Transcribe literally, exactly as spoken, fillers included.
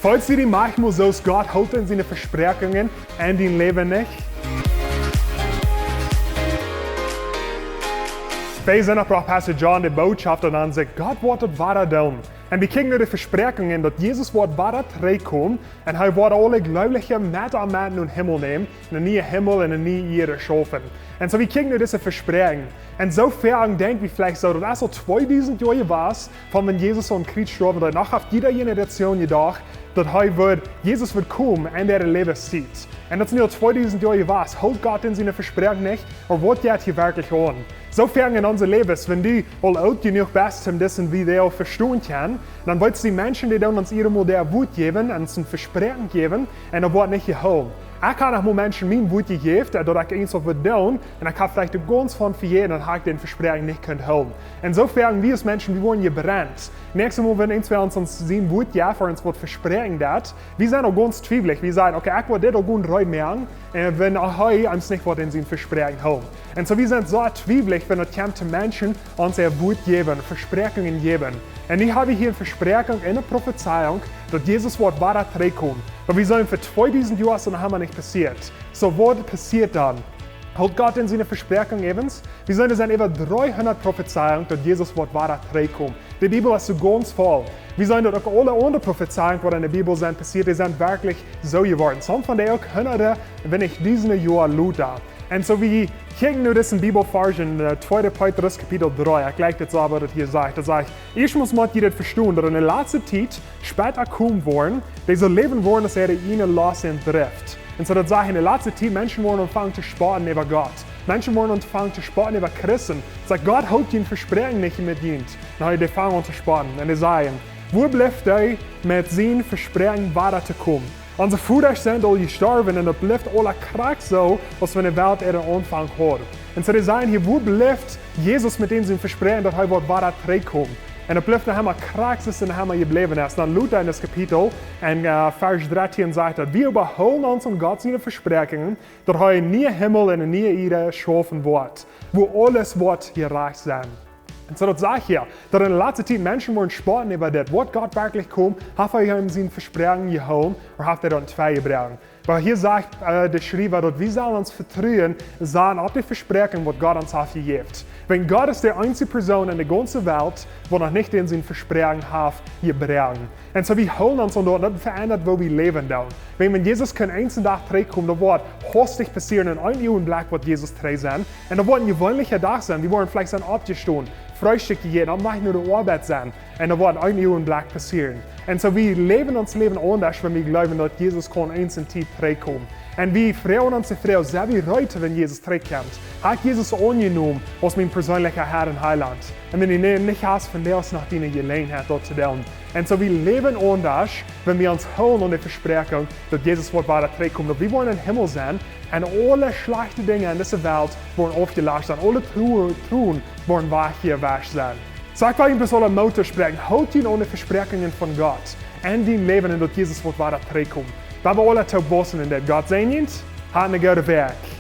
Feelst du die manchmol soo aus Gott hoolt en siene Vespräakjungen en dien Läwen nich? Wie sent noch, brocht Pastor John de Botschaft aun, sajcht, Gott woat daut wada doonen. Un wie kjikjen no de Vespräakjungen, daut Jesus woat wada trigjkomen un hee woat aule Jleewje met am met nom Himmel nämen, een nieen Himmel un eene niee Ieed schaufen. Un soo, wie kjikjen no dise Vespräakjungen. Un soo väl denkj wie veleicht soo, daut es aul tweedusent Joa jewast, von wan Jesus aum Kjriez storf, daut noch opp jiede Generation jedocht, daut hee wudd, Jesus wudd komen en de Läwestiet. Un daut es nu aul tweedusent Joa jewast. Hoolt Gott en siene Vespräakjungen nich, ooda woat daut hia werkjlich aun? Soo väl en onse Läwes, wan du aul oolt jenuach best, om disen Video vestonen to kjennen, dan weetst du, Menschen, dee doonen ons ieda Mol daut Wuat jäwen un ons een Vespräakjen jäwen, un daut woat nich jehoolen. Ekj hab noch mol Menschen mien Wuat jejäft, daut ekj eent wudd doonen, un ekj hab veleicht de gaunz von vejäten un hab daut Vespräakjen nich kunt hoolen. Un soo väl wie aus Menschen, wie woaren jebrent. Näakjstet Mol, wan eena ons, ons sien Wuat jeft, ooda ons waut vespräakjen deit, wie sent aul gaunz twiewlich. Wie sajen, okay, ekj woa dit aul goot reed moaken, un wan hee ons nich woat en sien Vespräakjen hoolen. Un soo, wie sent soo twiewlich, wan daut kjemt to Menschen, ons äa Wuat jäwen, Vespräakjungen jäwen. Un nu hab wie hia eene Vespräakjunk en de Profezeiunk, daut Jesus woat wada trigjkomen. Oba wie sent fa tweedusent Joa aul noch emma nich passieet. Soo, waut passieet dan? Hoolt Gott en siene Vespräakjungen äwent? Wie seenen, doa sent äwa dreehundat Profezeiungen, daut Jesus woat wada trigjkomen. De Bibel es soo gaunz voll. Wie seenen, daut uk aule aundre Profezeiungen, waut en de Bibel sent passieet, dee sent werkjlich soo jeworden. Sommje von dee uk hundade, wan nich dusende Joa lota. Un soo, wie kjikjen nu disen Bibelvers en, äh, tweede Petrus Kapitel dree. Ekj jlikj dit soo, waut daut hia sajcht. Daut sajcht, ieeschtmol mott jie daut vestonen, daut en de latste Tiet Spott komen woaren, dee soo läwen woaren, aus äare ieejne Lost un Drift. Un soo, daut sajcht, en de latste Tiet, Menschen woaren aunfangen to spotten äwa Gott. Menschen woaren aunfangen to spotten äwa Christen. Sajcht, Gott hoolt sien Vespräakjen nich met junt. Nä, dee fangen aun to spotten. Un dee sajen, wua blift dee, met sien Vespräakjen wada to komen? Onse Vodasch sent aul jestorwen un daut blift aula krakjt soo, aus wan de Welt äaren Aunfank haud. Un soo, dee sajen hia, wua blift Jesus met dän sien Vespräakjen, daut hee woat wada trigjkomen? Un daut blift noch emma krakjt soo aus daut emma jebläwen es. Dan lota en daut Kapitel, en, äh, Varsch dartieen sajcht daut, wie oba hoolen ons aun Gott siene Vespräakjungen, daut hee een nieen Himmel un eene niee Ieed schaufen woat, wua aules woat jerajcht sennen. Un soo, daut sajcht hia, daut en de latste Tiet Menschen woaren spotten äwa dit. Woat Gott werkjlich komen? Haft hee an sien Vespräakjen jehoolen, ooda haft hee daut twei jebroaken? Oba hia sajcht, äh, de Schriewa, daut wie sellen ons Vetruen saten opp de Vespräakjunk, waut Gott ons haft jejäft. Wiels Gott es de eensje Persoon en de gaunze Welt, waut noch nich en sien Vespräakjen haft jebroaken. Un soo, wie hoolen ons aun daut, daut veendat, woo wie läwen doonen. Wiels wan Jesus kaun eenen Dach trigjkomen, daut woat hastich passieren, en een Uagenblekj woat Jesus trigj sennen. Un daut woat een jeweenlicha Dach sennen. Wie woaren veleicht sennen oppjestonen, Freestikj jejäten, opp Wajch no de Oabeit sennen. Un daut woat en een Uagenblekj passieren. Un soo, wie läwen ons Läwen aundasch, wan wie jleewen, daut Jesus kaun eenen Dach trigjkomen. Un wie froagen ons de Froag, sent wie reed, wan Jesus trigjkjemt? Hab ekj Jesus aunjenomen aus mien perseenlicha Herr un Heilaunt? Un wan du nä, nich hast, vondoag es noch diene Jeläajenheit, daut to doonen. Un soo, wie läwen aundasch, wan wie ons hoolen aun de Vespräakjunk, daut Jesus woat wada trigjkomen, daut wie woaren em Himmel sennen, un aule schlajchte Dinja en dise Welt woaren aufjelöscht sennen, aule Tru-, Tronen woaren wajchjewascht sennen. Soo, ekj well junt bloos aule Moot toospräakjen, hoolt junt aun de Vespräakjungen von Gott en dien Läwen un daut Jesus woat wada trigjkomen. Lot ons aule toop bäden un daut Gott säajent junt, hat eene goode Wäakj.